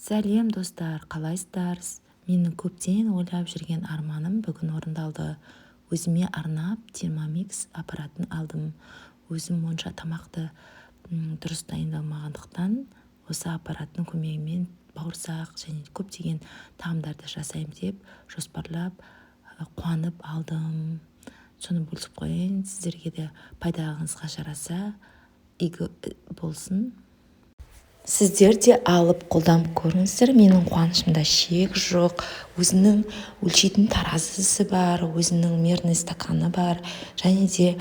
Сәлем, достар! Қалайсыздар? Менің көптен ойлап жүрген арманым бүгін орындалды. Өзіме арнап Термомикс аппаратын алдым. Өзім онша тамақты дұрыс дайындалмағандықтан, осы аппараттың көмегімен бауырсақ және көптеген тағамдарды жасаймын деп жоспарлап, қуанып алдым. Соны бөлісіп қояйын сіздерге де, пайдаңызға жараса, игі болсын. Сіздер де алып, қолданып көріңіздер. Менің қуанышымда шек жоқ. Өзінің өлшейтін таразысы бар, өзінің мерный стаканы бар және де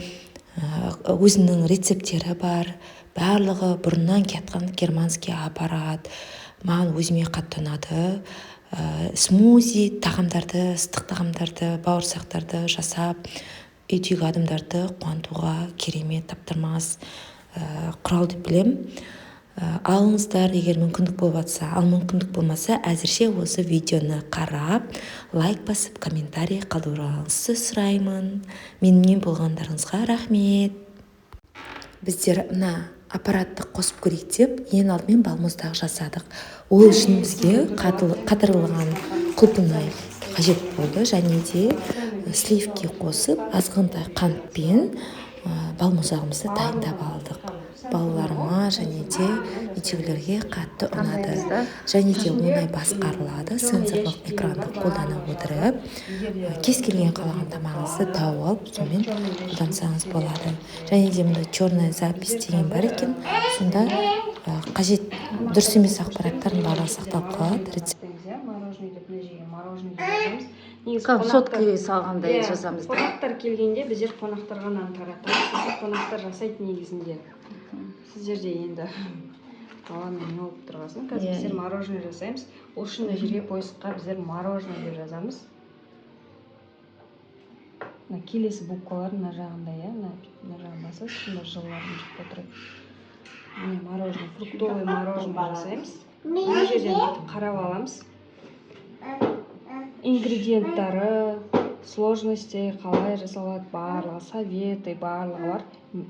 өзінің рецепттері бар. Барлығы бұрыннан келатқан германский аппарат. Маған, өзіме қатты ұнады. Смузи тағамдарды, ыстық тағамдарды, бауырсақтарды жасап, үйдегі адамдарды қуантуға керемет, таптырмас құрал деп білемін. Алыңыздар, егер мүмкіндік болып жатса. Ал мүмкіндік болмаса, әзірше осы видеоны қарап, лайк басып, комментарий қалдыруларыңызды сұраймын. Менімен болғандарыңызға рахмет. Біздер мына аппаратты қосып көрейік деп, ең алдымен балмұздақ жасадық. Ол үшін бізге қатырылған құлпынай қажет болды және де сливки қосып, азғантай қантпен балмұздағымызды дайындап алдық. Балаларыма және де үйдегілерге қатты ұнады. Және де оңай басқарылады. Сенсорлық экранды қолдана отырып, кез келген қалаған тамағыңызды тауып алып, сонымен қолдансаңыз болады. Және де мында черная запись деген бар екен. Сонда қажет, дұрыс емес ақпараттардың барлығы сақталып қалады. Иә, мороженое деп, мына жерге мороженое деп жазамыз негізі. Кәдімгі соткаға салғандай жазамыз да. Қонақтар келгенде біздер қонақтарға нан таратамыз, сосын қонақтар жасайды негізінде. Сіздерде енді баламен не болып тұрғасын, қазір біздер мороженое жасаймыз. Ол үшін мына жерге, поискқа біздер мороженое деп жазамыз. Мына келесі буквалар мына жағында, иә, мына жағын басасыз, сонда жылыларын шығып отырады. Міне, мороженое, фруктовый мороженое жасаймыз. Мына жерден бүйтіп қарап аламыз: ингредиенттары, сложности, қалай жасалады, барлығы, советы, барлығы бар.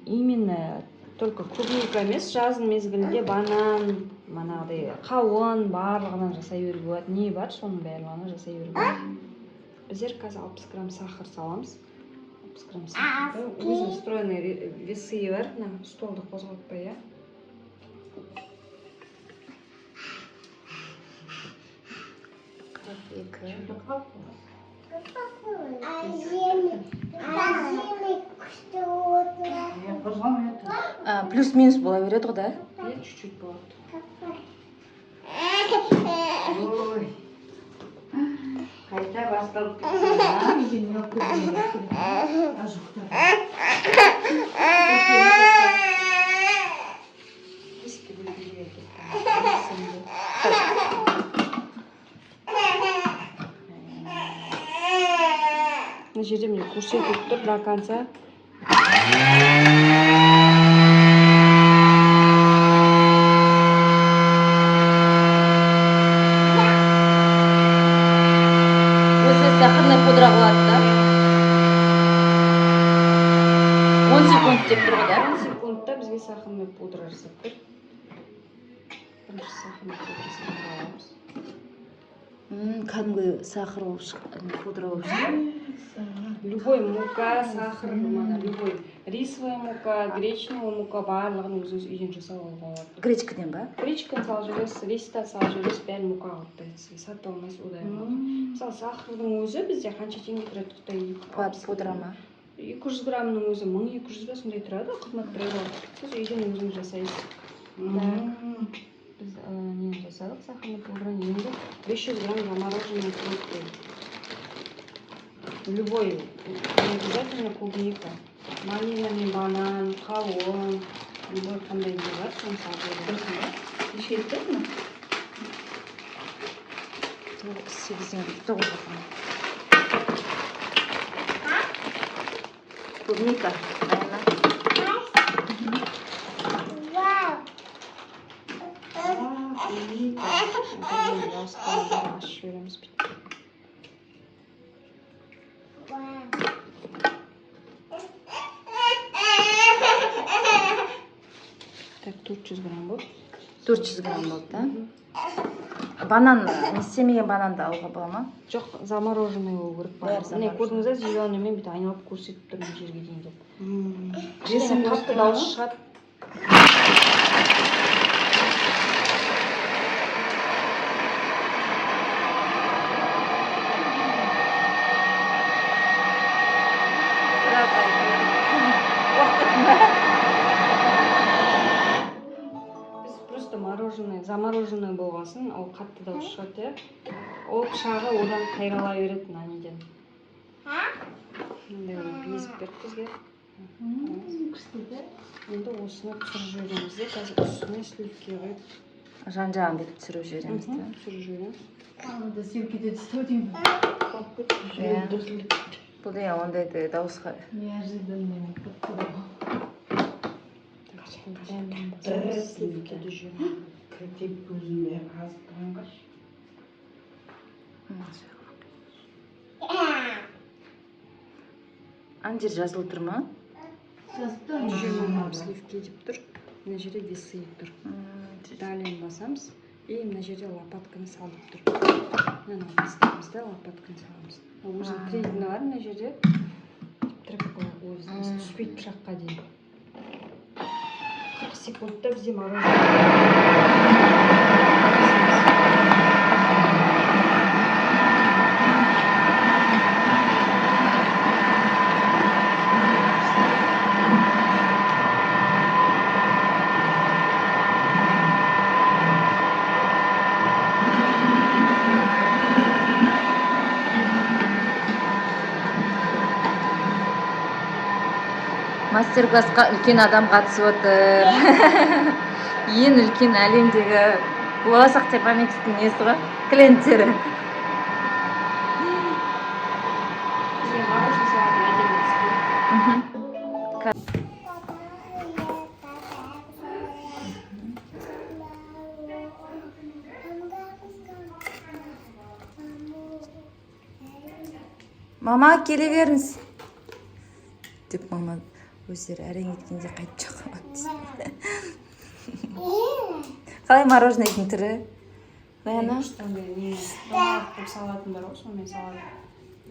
Именно только клубника емес, жаздың мезгілінде банан, манағыдай қауын, барлығынан жасай беруге болады. Не бар, соның барлығынан жасай беруге болады. Біздер қазір 60 грамм сахар саламыз. 60 грамм сахарды, өзінің встроенный весы бар. Мына столды қозғалтпай, иә. 42. Әжеме күшті отырады. А, плюс минус бола береді ғой да? Иә, чуть чуть болады. Ой. Қайта басталып кетті. Беске бөлуге кетті. Мына жерде, міне, көрсетіліп тұр до конца. Осы сахарный пудра қылады да, 10 секунд деп тұр ғой да? 10 секундта бізге сахарный пудра жасап тұр. Бірінші сахарный пудрасын аламыз. Кәдімгі сахар болып шықты, пудра болып шықты. Любой мука, сахар, мана любой рисовая мука, гречневая мука, барлығын өзіңіз үйден жасап алуға болады. Гречкадан ба? Гречканы салып жібересіз, ристі салып жібересіз, бәрін мука қылып береді сізге, сатып алмайсыз удайым. Мысалы, сахардың өзі бізде қанша теңге тұрады, құдай? Пудра ма? 200 граммның өзі 1200 ба, сондай тұрады, қымбат тұрады ғой. Сіз үйден өзіңіз жасайсыз. Так, біз нені жасадық? Сахарный пудраны. Енді 500 грамм замороженный фрукты, любой, не обязательно клубника, малина мен банан, қауын, любой, қандай не бар, соны салып жібереміз. Неше етті ме? Тоғыз, сегізден тоғыз екен. Клубника, правильно? Вау! Бірден жабысып ашып жібереміз бүйтіп. Вау! Так, 400 грамм болды. 400 грамм болды да. Банан, не істемеген бананды алуға бола ма? Жоқ, замороженный болу керек Бәрі банан. Міне, замороженный. көрдіңіз ба, зеленыймен бүйтіп айналып көрсетіп тұр мына жерге дейін деп. Весін Кішкене қатты дауыс шығады. Сразу айтып. Біз просто мороженое замороженный болғасын, ол қатты дауыс шығады, иә. Ол пышағы одан қайрала береді мына неден. Мындай қылып езіп берді бізге. Күшті да. Енді осыны түсіріп жібереміз де, қазір үстіне сливки құйып. Жан жағын бүйтіп түсіріп жібереміз да. Түсіріп жібереміз. Ана да сливки де түсті ау деймін. Иә. Бұл деген ондайды дауысқа. Неожиданный болып кетті ғой. Так, дәмін басамыз, сливки де жібереміз. Кіртеп көзіме қазып тұрған қаш. Ана жер жазылып тұр ма? Жазып тұр. 120 грамм сливки деп тұр. Мына жерде весы тұр. Далее басамыз, и мына жерде лопатканы салып тұр. Мынаны алып тастаймыз да, лопатканы саламыз. Ол өзінің трейдіні бар мына жерде. Трек өзі түспейді пышаққа дейін. 40 секундта бізде мороженое. Мастер классқа үлкен адам қатысып отыр. Ең үлкен әлемдегі болашақ Термомикстің несі ғой, клиенттері. Бізге мороженое салатын әдемі түскен. Мама, келе беріңіз деп, мама өздері әрең еткенде қайтып шақырады. Қалай мороженыйдың түрі, Раяна? Андай не, домалақ қылып салатын бар ғой, сонымен салады.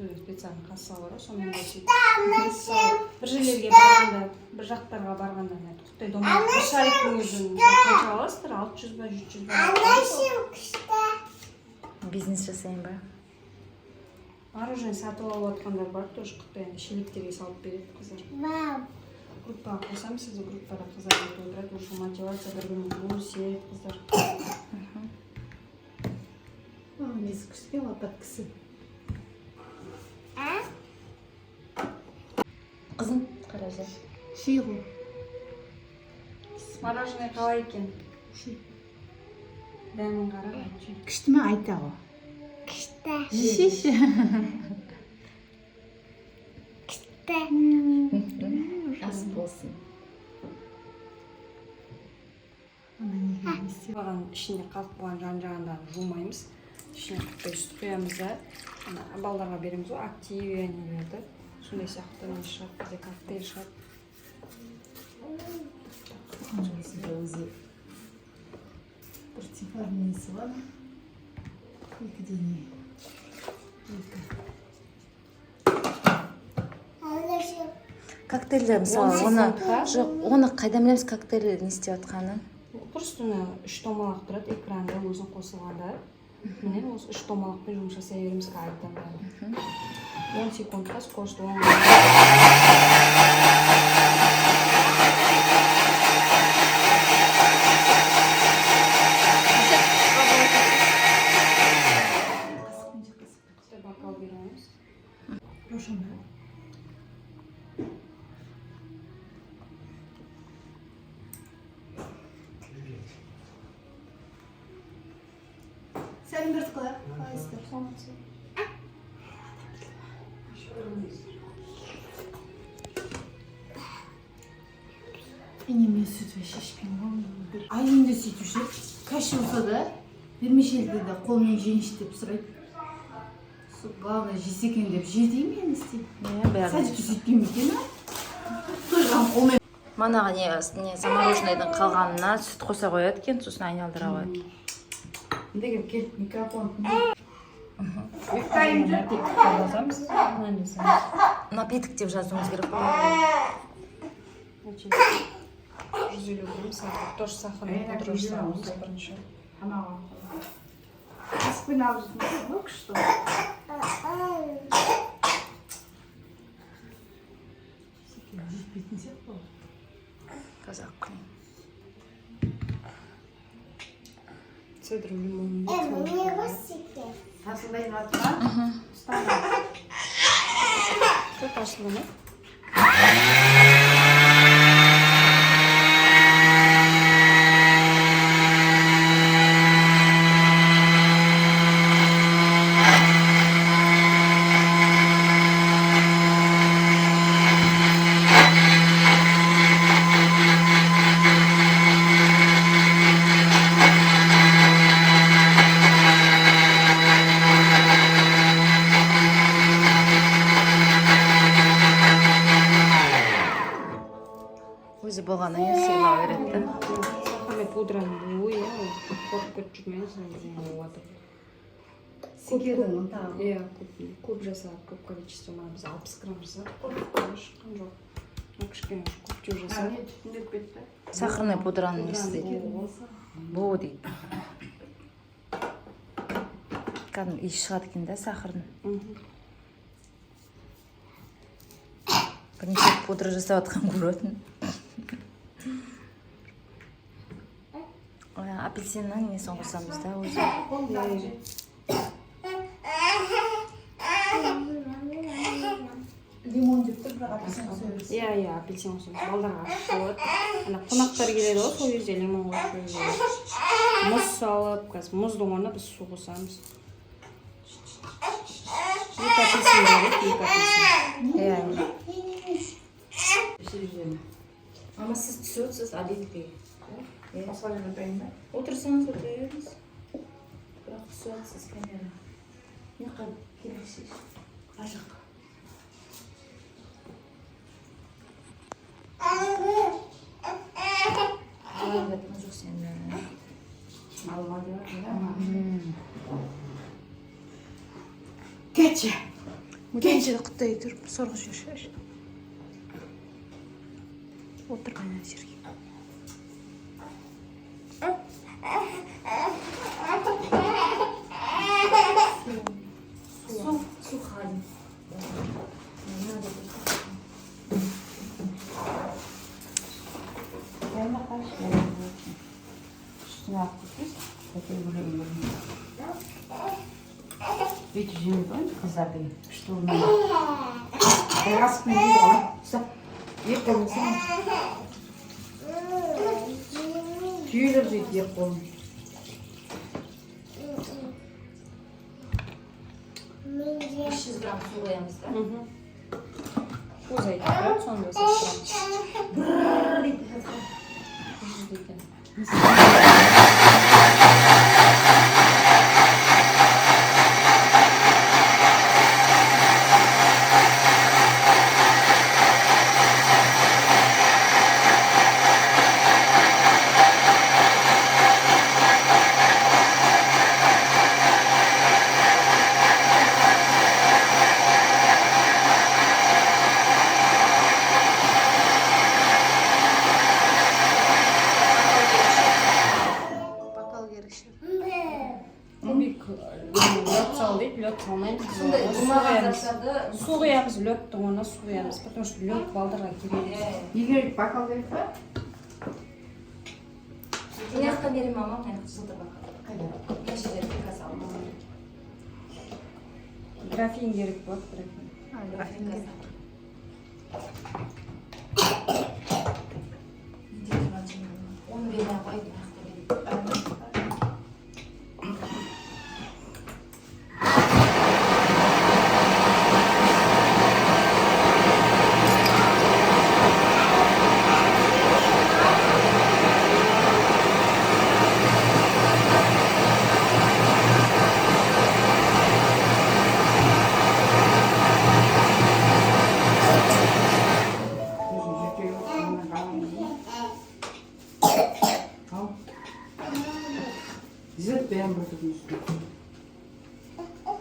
Өзі специально қасығы бар ғой, сонымен де сөйтіп. Мысалы, бір жерлерге барғанда, бір жақтарға барғанда, мына тоқтай домалақ бір шариктің өзін, мысалы, қанша аласыздар? 600 ба, 700 ба? Бизнес жасайын ба? Мороженое сатып алып жатқандар бар тоже Қытай, шелектерге салып береді қыздар. Группаға қосамын сізді, группада қыздар айтып отырады, уже мотивация, бір бірімен бөліседі қыздар. Несі күшті, лопаткасы. Қызым, қара жа. Ши ғой. Мороженое қалай екен? Ши. Дәмін қарап айтшы. Күшті ме, айта ғой. Күшті. Жесеші. Күшті. Ас болсын. Ана неге не істеп? Қалған, ішінде қалып қойған жан жағындағын жумаймыз. Ішіне құттай сүт құямыз да, ана балдарға береміз ғой, Активия нелерді. Сондай сияқты не шығады бізде, коктейль шығады. Өзі бір тифардың несі бар. Екі дене. Екі. Коктейльдер, мысалы, Он оны секундқа. жоқ, оны қайдан білеміз коктейль не істеп жатқанын? Просто мына үш домалақ тұрады экранда өзі қосылғанда. Міне, осы үш домалақпен жұмыс жасай береміз қайтадан. 10 секундқа скорость 10. Қасықпен же, қасықпен. Бокал береміз. Рошан ба? Сәлем бердік қой, қалайсыздар? Саламатсыз. Мен сүт вообще ішпеймін ғой. Бір Айым да сөйтуші еді. Каша болса да, вермишельді де қолмен жейінші деп сұрайды. Сол, главное, жесе екен деп же деймін, енді істеймін. Иә, бәрі. Садикте сөйтпеймін екен, а? Тойған қолмен. Манағы не, не замороженныйдың қалғанына сүт қоса қояды екен, сосын айналдыра қояды. Мында кел, микрофон. Напиток жазамыз. Мынаны жасаймыз. Напиток деп жазуымыз керек қой. Значит, 150 грамм сахар. Тоже сахарный пудра жасаймыз бірінші. Қасықпен алып жүрсің ғой, күшті. Жетпейтін сияқты ғой. Қазақ күні. Цедру лимона. Тасылдайын жатыр ма? Көп ашылды ма? Өзі болғаннан кейін сыйлау береді да. Сахарный пудраның буы, иә, ол қорып кетіп жүрмеңіз, болады. Секердің ұнтағы. Иә, көп, көп жасалады, көп количество. Мына біз 60 грамм жасадық қой, көп шыққан жоқ. Ну, кішкене көптеу жасадық. Түтіндеп кетті. Сахарный пудраның несі дейді. Буы. Буы дейді. Кәдімгі иіс шығады екен да сахардың. Бірінші рет пудра жасап жатқан көретін. Апельсиннің несін қосамыз да өзі. Иә, Лимон деп тұр, бірақ апельсин қоса бересің. Иә, иә, апельсин қосамыз. Балдарға ащы болады. Ана қонақтар келеді ғой, сол кезде лимон қосып жібереміз. Мұз салып, қазір мұздың орнына біз су қосамыз. Екі апельсин керек, екі апельсин. Иә. Мама, сіз түсіп отырсыз оливковый. Иә. Осылай жатайын ба? Отырсаңыз, отыра беріңіз. Бірақ түсіп жатсыз камера. Мына жаққа келіңізші. Ар жаққа. Алып жатқан жоқ сені. Алма деп жатыр да. Кетші. Кенже құттай тұрып сорғы жіберші. Отырма ана жерге. Су, су халим. Үстіне алып кетпес. Әкел бөлегін. Бүйтіп жемейді ғой енді қыздар деген. Күшті болмайды. Бір қасықпен жейді ғой. Ұста. Екі қолын ұста. Түйелеп жейді екі қолын. 300 грамм су қоямыз да. Өзі айтып тұрады, соны жасап тұрамыз. Жүз екен. Бокал керек шығар. Кубик лед сал дейді, лед салмаймыз. Сондай Су болмаған құямыз. заттарды. Су құямыз, ледтің орнына су құямыз, потому что лед балдарға керек емес. Не керек, бокал керек па? Мына жаққа беремін, мама, мына жақта жылтыр бокал. Қайда? Мына жерде қазір алып. Графин керек болады, графин. Графин қазір. Оны бермей ақ қояйын, мына жақта берейін.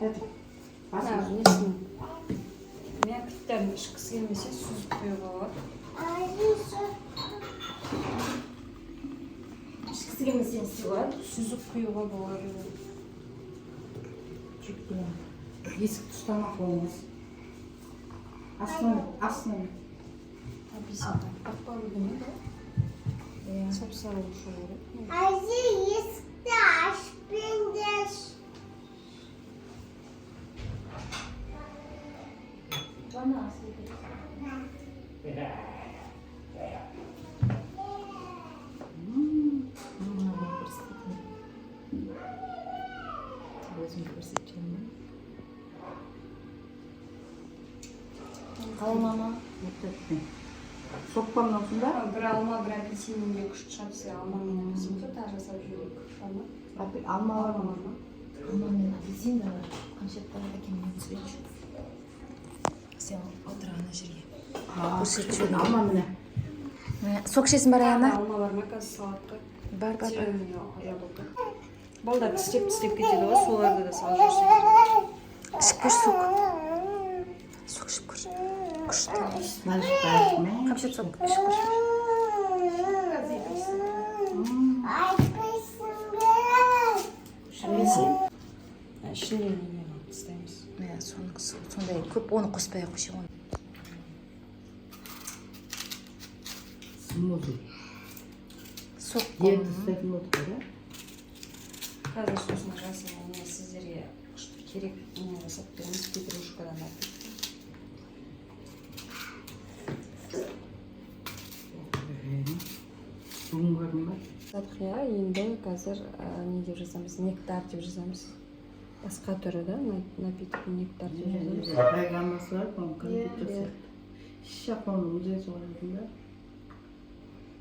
Мына несін, мякотьтарын ішкісі келмесе, сүзіп құюға болады. Әже. Ішкісі келмесе, не істеуге болады? Сүзіп құюға болады. Есікті ұстамақ болыңыз. Астына, астына. Апельсин аппақ па, бірдеме да, сап сары болып шығу керек. Әже, есікті ашып беріңдерші. Ванна асылы. Мамаға көрсететін. Өзімді көрсетіп жүрмін. Қалай, мама? Сок па мынау сонда? Бір алма, бір апельсиннен де күшті шығады. Бізге алма мен апельсин болса, тағы жасап жіберейік. Бар ма? Алма бар Алма ма? бар ма? Алма мен апельсин да бар. Қанша бар екен, мен түсірейінші. Сен отыр ана жерге. Көрсетіп жіберейін. Алма міне. Міне, сок ішесің ба, Раяна? Алма бар ма қазір салатқа? Бар, бар, бар. Зеленый яблоко. Балдар тістеп тістеп кетеді ғой, соларды да салып жіберсең. Ішіп көрші сок. Сок ішіп көрші. Күшті. Қамшат, сок ішіп көрші. Апельсин бер. Апельсин ішінде немен алып тастаймыз. Міне, соның сондай көп, оны қоспай ақ қойшы оны. Смузи. Сок. Енді істейтін болдық қой, да? Қазір сосын жасыл не, сіздерге күшті керек не жасап береміз, петрушкадан напиток. Бүгін көрдің ба? Жасадық, иә. Енді қазір не деп жазамыз? Нектар деп жазамыз. Басқа түрі да, напиток нектар деп жазамыз. Программасы бар, по-моему, компьютер Иә. сияқты. Еш жаққа оны өзі қоятын да.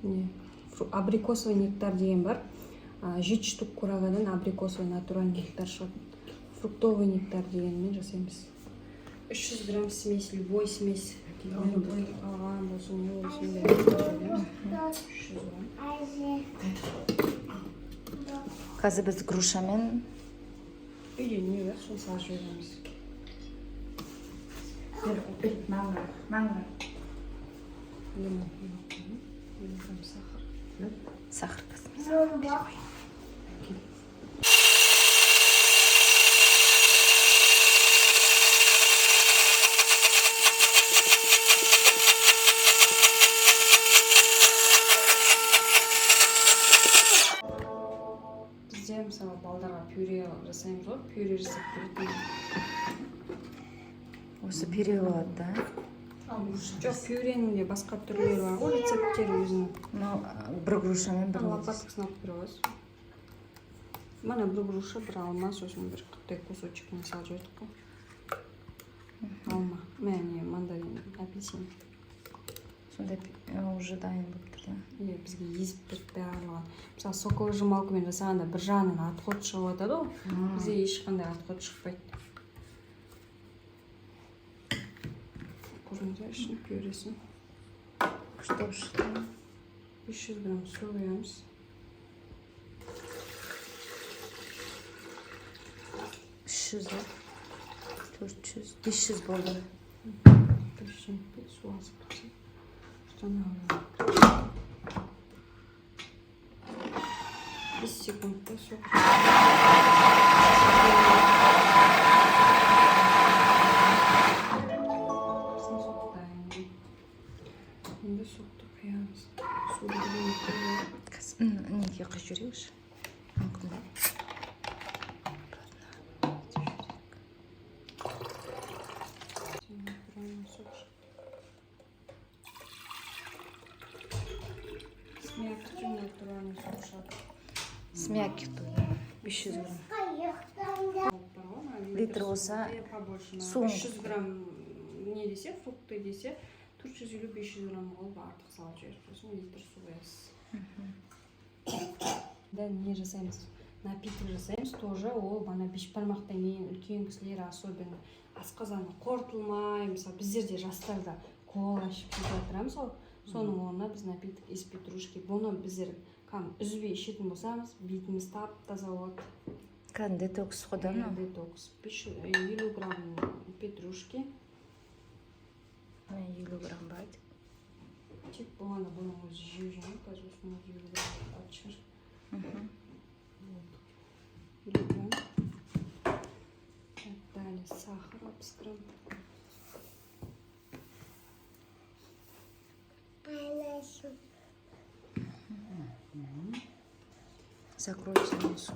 Не, абрикосовый нектар деген бар. 7 штук курагадан абрикосовый натуральный нектар шығады. Фруктовый нектар дегенмен жасаймыз. 300 грамм смесь, любой смесь, любой алған болсын, не болсын, бәрін жібереміз. 300 грамм. Әже. Қазір біз грушамен Үйде не бар, соны салып жібереміз. Бер, бер, маған, маған. Лимон, 50 грамм сахар. Сахар қазір. Зомба. Бізде, мысалы, балдарға пюре жасаймыз ғой, пюре жасап беретін. Осы пюре болады да? Жоқ, пюренің де басқа түрлері бар ғой, рецепттері өзінің. Мынау бір грушамен бір не. Лопаткасын алып бере аласыз. Мына бір груша, бір алма, сосын бір қытай кусочек салып жібердік қой. Алма, мә, не, мандарин, апельсин. Сондай уже дайын болып тұр да. Иә, бізге езіп берді барлығын. Мысалы, соковыжималкамен жасағанда бір жағынан отход шығып жатады ғой, бізде ешқандай отход шықпайды. Көрдіңіз ба ішін, пюресін? Күшті болып шықты. 500 грамм су құямыз. 300 ба, 400, 500 болды. 500 су асып кетсе, устанавливаем. 5 секундта сок. Біздің сок дайын. Енді сокты құямыз. Суды білмей. Қазір неге құйып жіберейікші, мүмкін ба? Обратно жіберейік. Сок шықты. С мякотью натуральный сок шығады. С мякотью 500 грамм. Қайықтан. Бар ғой, мына. Литр су. болса, Побольше надо. суын. 300 грамм не десе, фрукты десе, 450-500 грамм қылып артық салып жіберіп, сосын литр су құясыз. Да, не жасаймыз? Напиток жасаймыз тоже. Ол ана бешбармақтан кейін үлкен кісілер, особенно асқазаны қорытылмай, мысалы, біздер де, жастар да кола ішіп кетіп жатырамыз ғой. Соның орнына біз напиток из петрушки. Бұны біздер кәдімгі үзбей ішетін болсамыз, бетіміз тап таза болады. Кәдімгі детокс қой да мынау. Детокс. 50 грамм петрушки. Міне, 50 грамм бар. Тек болғанда бұның өзі жеу жеңіл, қазір осының өзі 50 грамм алатын шығар. Вот. 50 грамм. Так, далее сахар 60 грамм. Аласың. Закройте миску.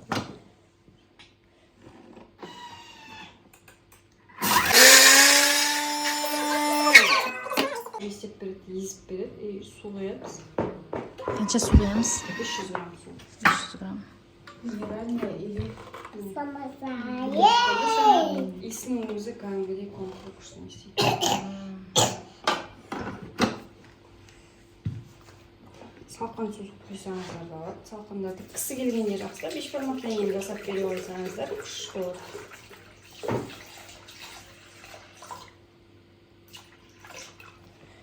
Не істеп береді, езіп береді и су құямыз. Қанша су құямыз? 500 грамм су. 500 грамм. Минеральная или Самоса. Иісінің өзі кәдімгідей конкур күшті не істейді. Салқын су құйсаңыздар да болады. Салқындатып кісі келгенде жақсы да, бешбармақтан кейін жасап бере қойсаңыздар, күшті болады.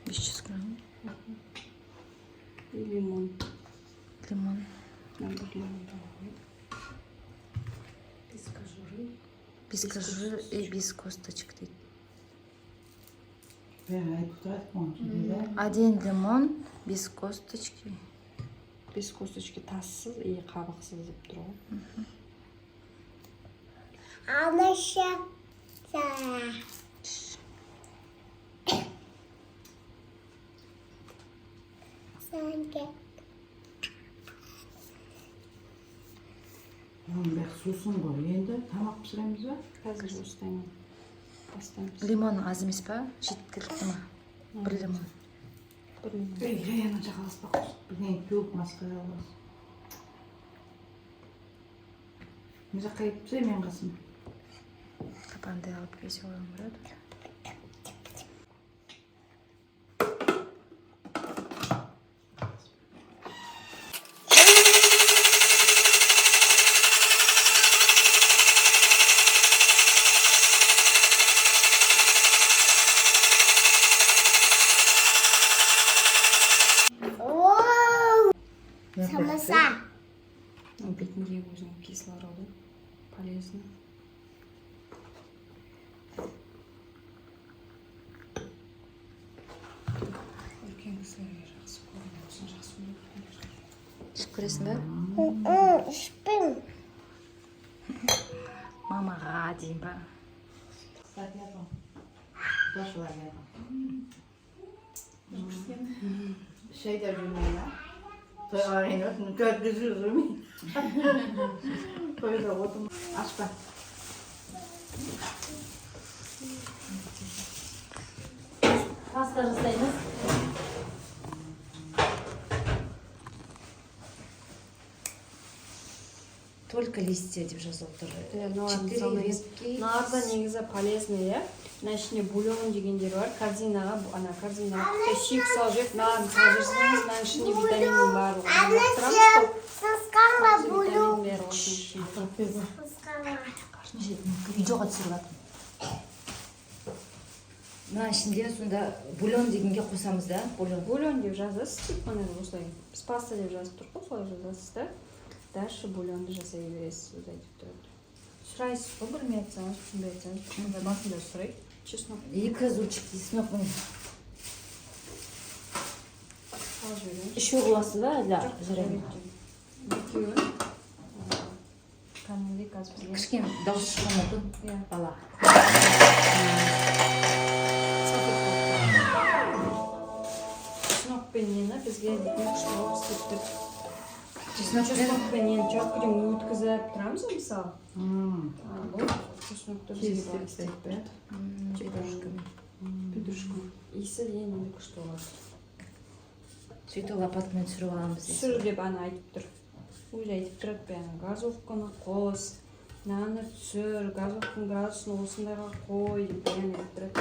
500 грамм. И лимон. Лимон. Мына бір лимон алып қояйын. Без кожуры. Без кожуры и без косточек дейді. Бәрі айтып тұрады ғой кейде да. Один лимон без косточки. Без косточки, тассыз и қабықсыз деп тұр ғой. Анаша. Да. Санке. Оның бәрі сусын ғой. Енді тамақ пісіреміз ба? Қазір осыдан бастаймыз. Лимон аз емес па, жеткілікті ма бір лимон? Бір лимон. Ей, ана жаққа бірдеңе төгіп, масқара қыласың. Мына жаққа келіп тұрсай менің қасыма. Қапанды алып келсе қойған болады. Оу. Самоса. Бетіндегі өзінің кислороды полезно. Үлкен кісілерге жақсы көрінеді, осыны жақсы көреді. Ішіп көресің ба? Ішпеймін. Мамаға дейін ба? Пошла я. Шай да жемей ма? Тойға қайнап, как жемей. Тойда отырма. Ашпа. Паста жасаймыз. Только листья деп жазылып тұр. Иә, мыналардың Четыре салмай. ветки. Мыналар да негізі полезный, иә. Мына ішінде бульон дегендер бар. Корзинаға, ана корзинаға құттай сүйек салып жіберіп, мыналарын салып жіберсеңіз, мынаның ішінде витаминнің барлығы. Лақтырамыз ғой. Сасқанға бөлу. Витамин бәрі осының ішінде. Сасқанға. Видеоға түсіріп жатырмын. Мына ішінде сонда бульон дегенге қосамыз да, бульон. Бульон деп жазасыз, тек қана осылай. Біз паста деп жазып тұрық қой, солай жазасыз да. Дальше бульонды жасай бересіз, өзі айтып тұрады. Сұрайсыз ғой, білмей жатсаңыз, түсінбей жатсаңыз, сонда басында сұрайды. Чеснок. Екі зубчик чеснок, міне. Салып жібереміз. Үшеу қыласыз ба әлде? Жоқ, Жарайды. екеуін. Кәдімгідей қазір бізге. Кішкене дауыс шығуы мүмкін. Иә. Бала. Салфетка. Чеснок пен нені бізге дейтін күшті қылып істеп тұр. Чеснок. Чеснок пен нені жоқ күрең өткізіп тұрамыз ғой, мысалы. А бұл чеснокты бізге Тез былай істеп істеп берді. Петрушкамен. Петрушка. Иісі енді күшті болады. Сөйтіп лопаткамен түсіріп аламыз дейсіз. Түсір деп ана айтып тұр. Өзі айтып тұрады бәрін. Газовканы қос, мынаны түсір, газовканың градусын осындайға қой деп бәрін айтып тұрады.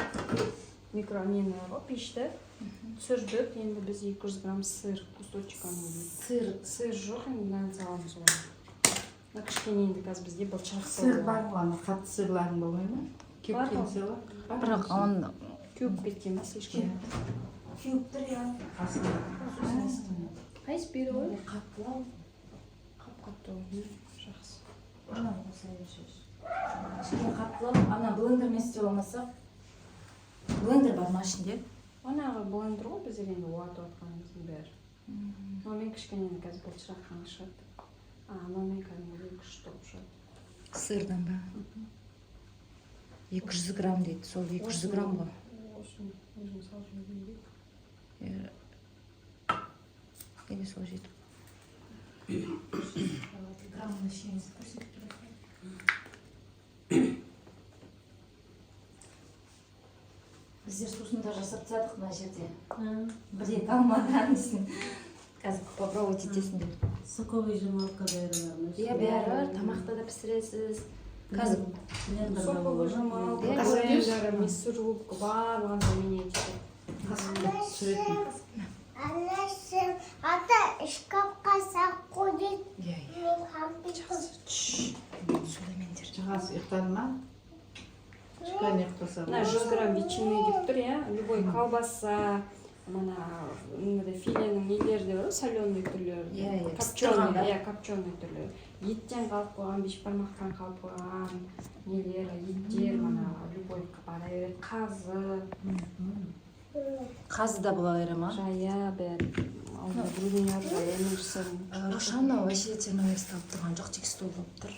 Микро нені бар ғой, пешті. Түсірдік, енді біз 200 грамм сыр кусочками. Сыр. Сыр жоқ, енді мынаны саламыз оған. Мына кішкене енді қазір бізде былшақ. Сыр бар ғой, ана қатты сырларың болмай ма? Бар Кепкен ғой. сырлар. Бірақ оны Кеуіп кеткен ба слишком? Кеуіп тұр, иә. Қасында. Қайсы бері ғой? Қаттылау. Қап қатты ғой. Жақсы. Мынаны қоса берші. Кішкене қаттылау. Ана блендермен істеп алмасақ. Блендер бар ма ішінде? Манағы блендер ғой біздер енді уатып жатқанымыздың бәрі. Мынамен кішкене енді қазір былтыратқан шығады, а мынаумен кәдімгідей күшті болып шығады. Сырдан ба? 200 грамм дейді. Сол 200 грамм ғой. Осыны өзім салып жіберейін бе? Или сол жетіп. Граммын ішеміз көрсетіп тұрады. Біздер сусындар жасап тастадық мына жерде. Бір екі алмадан дейсің. Қазір попробовать етесіңдер. Соковыжималка бәрі бар ма? Иә, бәрі бар. Тамақты да пісіресіз. Қазір Соковыжималка, Иә. блендер, мясорубка, барлығын заменять етеді. Анашым, ата шкафқа салып қойды. Иә, иә. Мен компьютер. Сөйлемеңдер. Шығасы ұйықтады ма? Кішкене ұйықтаса. Мына 100 грамм ветчины деп тұр, иә, любой колбаса, мына мынандай филенің нелері де бар ғой, соленый түрлері. Иә, иә, копченый. Пісіп тұрған. Иә, копченый түрлері, еттен қалып қойған, бешбармақтан қалып қойған нелер, еттер, мына любой бара береді, қазы. Қазы да бола бере ма? Жая, бәрі. Алдында грудина, жаямен жасадым. Рошана вообще термомиксті алып тұрған жоқ, тек стол болып тұр.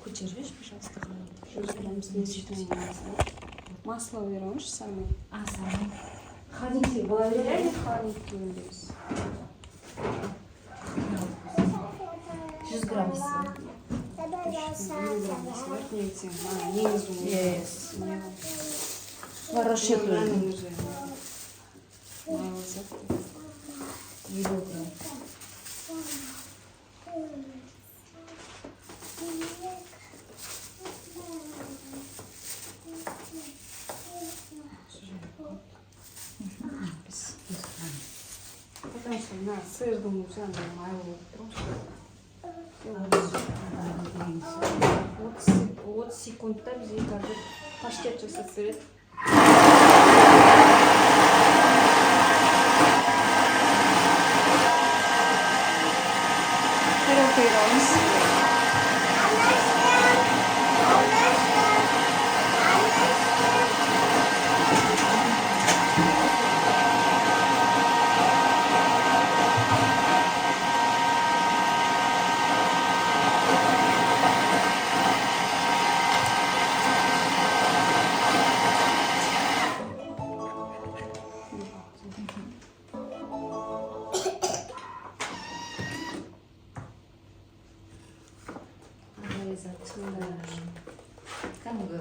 Көтеріп жіберші, пожалуйста. 100 грамм сливочное масло. Масло беріңізші самый. А, самый. Холодильникте бола бере ме? Иә, холодильникте өңдейміз. 100 грамм дейсіз ба? 150 грамм бар негізі, мына негізі. Иә. Ворошек. Мынаның өзі майлы сияқты. 50 грамм. Біз Потому что мына сырдың өзі андай майлы болып тұр ғой. 30 секундта бізге қазір паштет жасап береді. Тарелкаға аламыз. Анашым, анашым. Ләззат. Кәдімгі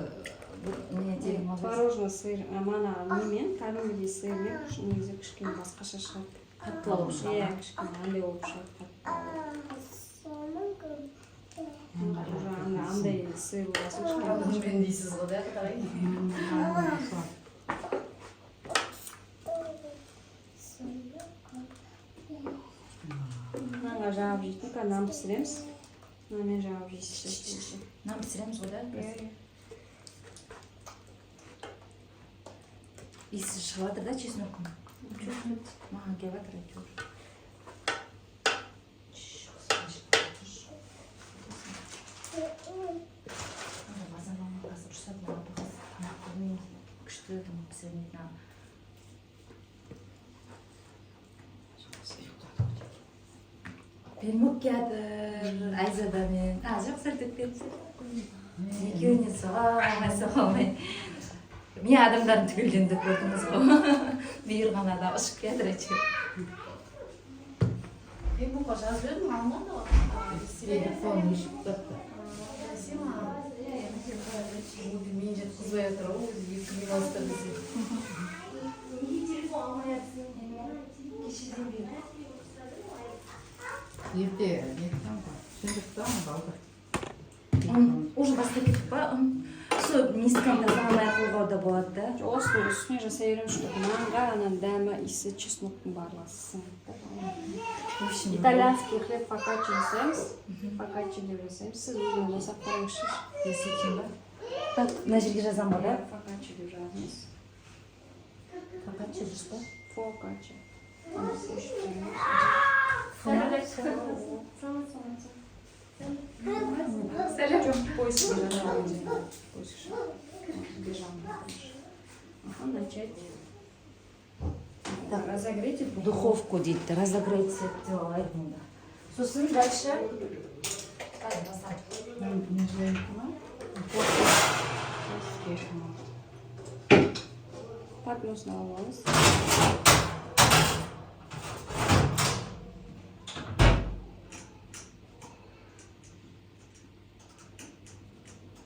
бұл не деген молодец. Творожный сыр, мана немен, кәдімгідей сырмен негізі кішкене басқаша шығады. Қаттылау болып шығады. Иә, кішкене андай болып шығады, қатты. Уже андай сыр болсын кішкене. Мен дейсіз ғой да, құдай. Нанға жағып жейтін, қазір нан пісіреміз, нанмен жағып жейсіз. Нан пісіреміз ғой да? Иә. Иісі шығып жатыр да чесноктың. Маған келіп жатыр әйтеуір. Ана базар мама қазір ұрысады маған, апа, тамақ көрмеймін, күшті тамақ пісірмейді маған. Пельмок келатыр Айзадамен. А, жоқ, сәл кетті. Екеуіне соға алмай, соға алмай. Мен адамдардың түгелгенді көрдіңіз ғой. Бұйырған адам ұшып келатыр әйтеуір. Фейсбукқа жазып едім, алмады ғой. Телефон өшіп тапты. Мен жеткізбей жатыр ғой өзі, екі демалыста десе. Неге телефон алмай жатсың? Кешеден бері. Ерте неттім ғой. Түсіндік балдар. Уже бастап кеттік па? Сол мисканы таза алмай қоюға да болады да. Осының үстіне жасай береміз, чтобы нанға ананың дәмі, иісі, чесноктың барлығы сіңіп та. В общем, Итальянский хлеб фокаччо жасаймыз, фокаччо деп жасаймыз. Сіз өзіңіз жасап қараңызшы. Я сөйтейін ба? Так, мына жерге жазамын ғой да? Фокаччо деп жазыңыз. Фокаччо дұрыс па? Фокаччо. Ана көшіп. Жоқ, поиск нажала. Поиск. Бежал. Ага, начать. Так. Разогрейте Духовку дейді, разогреть деп алайық мұнда. Сосын дальше. Не знаю, ма? Успешно. Поднос алып.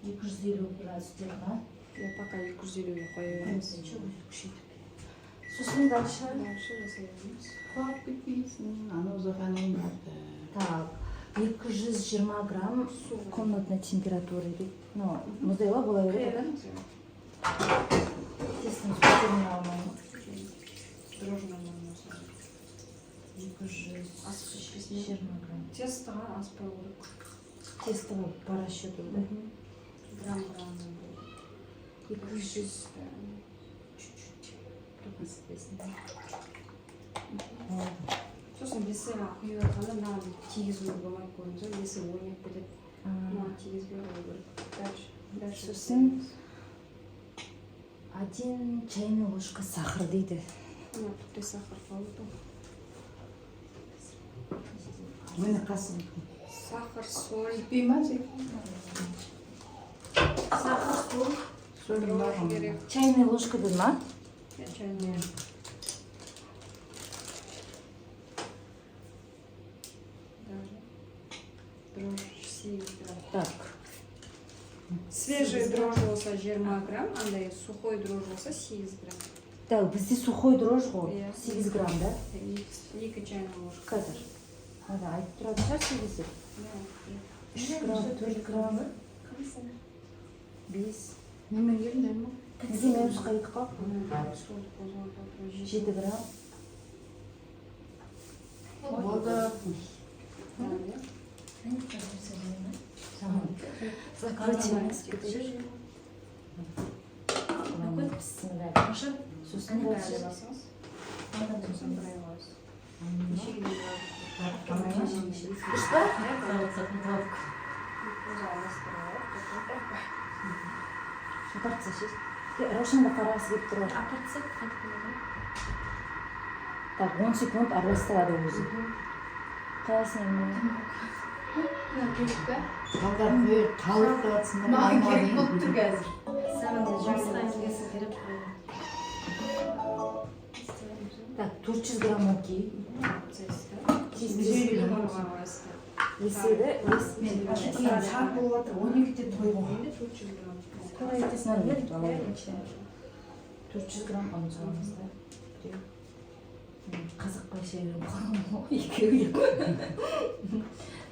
250 градус деді ма? Я пока 250-ге қоя береміз. Күшейтіп. Сосын дальше. Дальше жасай береміз. Құлап кетпейсің, анау заған ойнады. Так, 220 грамм комнатной температуры дейді. Ну, мұздай ма, бола береді, да? Тестомыз көтермей алмаймын. Дрожжи можно салып. 220 грамм. Тестоға аспау керек. Тесто по расчету, да? Грамм граммнан. 200 чуть-чуть. Өтпесін. Сосын весыға құйып жатқанда мынаған тигізуге болмайды, көрдіңіз ба, весы ойнап кетеді. Мынаған тигізбей қою керек. Дальше, дальше. Сосын один чайная ложка сахар дейді. Ана түкте сахар қалды. Міне қасым. Сахар, соль. Жетпей ма, жеп? Сахар, соль. Соль бар Дрожжи ғой. керек. Чайная ложка деді ма? Я чайная. Даже. Дрожжи 8 грамм. Так. Свежий дрожжи болса 20 грамм, андай сухой дрожжи болса 8 грамм. Так, бізде сухой дрожжи ғой. Иә. 8 грамм, да? 2 чайная ложка. Қазір. Ана айтып тұратын шығар 8 деп. Иә. 3 грамм, 4 грамм. 5. Немен келдің, ма? Бізде минусқа кетіп қалды. Соль қозғалып отыр. 7 грамм. Болды. Иә. Закройте. Бисмилля. Сосын дальше. Басыңыз. Сосын бір ай қоясыз. Нешеге дейін градус? Дұрыс па? Өзі араластырып алып. Апарып тасташы. Раушан да қарағысы келіп тұр ғой. Так, 10 секунд араластырады өзі. Қалайсың, Эльмира? Мына керек па? Балдар не қалып жатсыңдар. Маған керек болып тұр қазір. Саған да жұмысқа келгісі керек қой. Так, 400 грамм муки. Лимонға қоясыздар. Еседі, Мен кейін сағат болып жатыр, 12-де той ғой. Енді 400 грамм. Қалай етесің? 400 грамм ұн саламыз да. Біреу. Қазақбайша үйреніп қалғанмын ғой, екеуі.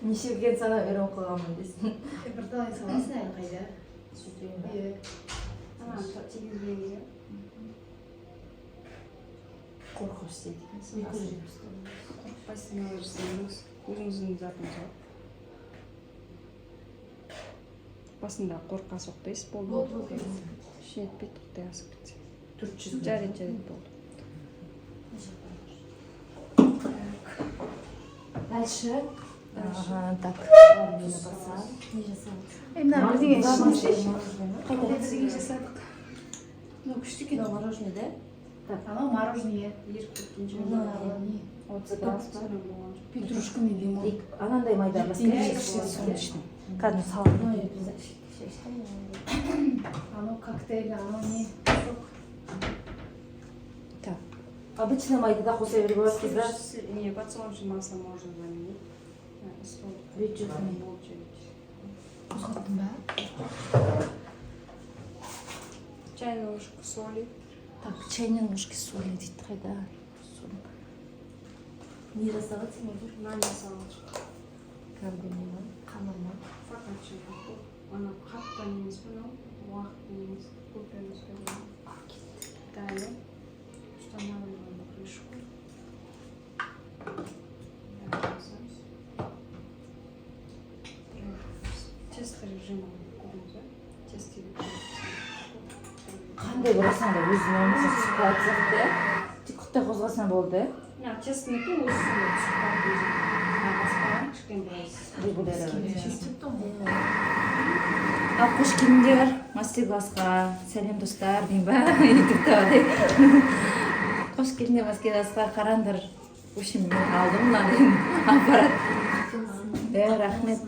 Неше екенін санап үйреніп қалғанмын дейсің. Бірталай саласың әлі қайда? Сөйтейін ба? Иә. Ана тигізбеңіз, иә. Қорқып істейді екенсің. 270. Қорықпайсың, олай жасаңыз. Өзіңіздің затыңыз ғой. Басында қорқа соқтайсыз, болды. Болды, болды. Ештеңе етпейді, құдай асып кетсе. 400 грамм. Жарайды, жарайды, болды. Дальше. Ага, так. Не жасадық? Ей, мына бірдеңе ішіңізші. Қайда? Бірдеңе жасадық. Мынау күшті екен. Мынау мороженое, да? Анау мороженое. Еріп кеткенше. Мына не? 30 грамм. Болған жоқ. Петрушка мен лимон. Анандай майда Жептен араластырайыншы. күшті соны іштім. Кәдімгі салат. Анау коктейль, анау не? Сок. Так. Обычный майды да қоса беруге болады, қыздар. Не, подсолнечное масло можно заменить. Соль. Бюджетный. Болды, жарайды. Қозғаттың ба? Чайная ложка соли. Так, чайная ложка соли дейді, қайда? Соль. Не жасап жатсың, Айгүл? Нан жасап. Кәдімгі не ма? Қамыр ма? Фокачча. Ана қатты емес пе мынау? Уақытты емес, көп емес пе? Далее устанавливаем крышку. Басамыз. Тесто режима көрдіңіз ба? Тесто. Қандай бұрасаң да өзің өмірсің, түсіп қалатын сияқты, иә? Тек құттай қозғасаң болды, иә? Мына тестонікі өзі сондай түсіп қалады өзі. Кішкене біраз. Чистит ғой. Ал, қош келдіңдер мастер классқа. Сәлем, достар деймін ба, ютубта. Қош келдіңдер мастер классқа. Қараңдар, в общем, мен алдым мынандай аппарат. Иә, рахмет.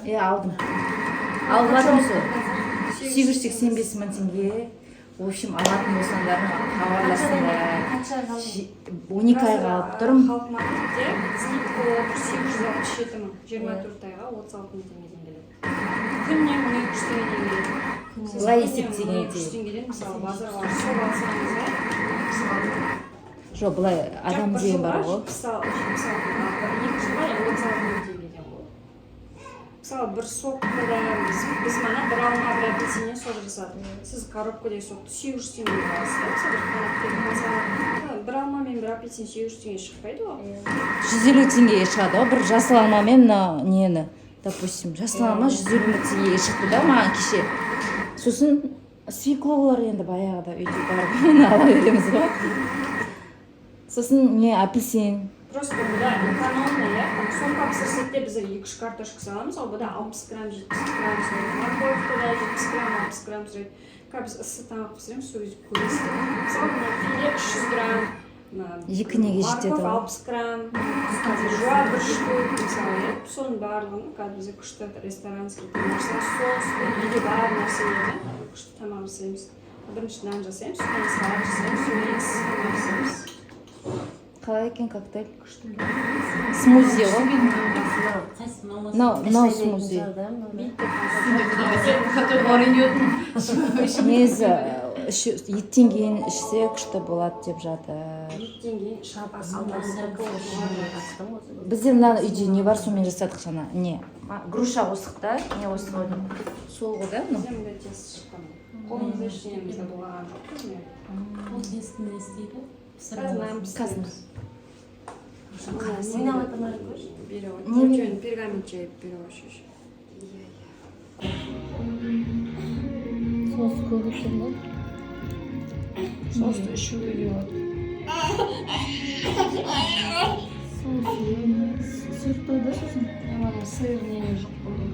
Иә, алдым, алып жатырмын. Сол 885 000 теңге. В общем, алатын болсаңдар, хабарласыңдар. 12 айға алып тұрмын. Халық маркетте скидка болып отыр, 867 000, 24 айға 36 000 теңгеден келеді. Күніне 1200 теңгеден келеді. Сіз Былай күніне есептегенде. 1200 теңгеден, мысалы, базарға сок алсаңыз, иә. Жоқ, былай адам Жоқ, бір деген бар жылға ғой. 76 000, 2 жылға 36 000 теңгеден ғой. Мысалы, бір сокты да біз мана бір алма, бір апельсиннен сок жасадық. Сіз коробкадай сокты 800 теңгеге аласыз да. Мысалы, бір қонақ келіп қалса, бір алма мен бір апельсин 800 теңге шықпайды ғой. 150 теңгеге шығады ғой бір жасыл алма мен мына нені. Допустим, жасыл алма 150 мың теңгеге шықты да маған кеше. Сосын свеклолар енді баяғыда үйде барып, оны ала береміз ғой. Сосын не, апельсин. Просто бұда экономно, иә. Там сумка пісірсек те, біздер екі үш картошка саламыз ғой, бұда 60 грамм, 70 грамм сұрайды. Морковка да 70 грамм, 60 грамм сұрайды. Қазір біз ыссы тамақ пісіреміз, сол кезде көресіздер. Мысалы, мына филе 300 грамм, мына Екі неге жетеді морковь ғой. 60 грамм, қазір жуа бір штук, мысалы, иә. Соның барлығын қазір бізде күшті ресторанский тамақ жасаймыз, соуспен, үйде бар нәрселерден күшті тамақ жасаймыз. Бірінші нан жасаймыз, содан салат жасаймыз, содан кейін ыссы тамақ жасаймыз. Қалай екен коктейль? Смузи ғой мынау, смузи. Негізі еттен кейін ішсе, күшті болады деп жатыр. Еттен кейін шап. Бізде мына үйде не бар, сонымен жасадық. Жаңа не, груша қостық та, не қостық ғой, сол ғой да мынау. Бізде мындай тесто шыққан. Қолымызда ештеңемізді былғаған жоқпыз мен. Ол тестіні не істейді? Қазір нан пісіреміз. Ойнап отырмай қойшы. Бере ғой. Не бере? Пергамент жайып бере ғой шеше. Соус көп екен ғой. Соусты ішуге де болады. Соус сұйықтау да сосын. Ана сыр не жоқ болды.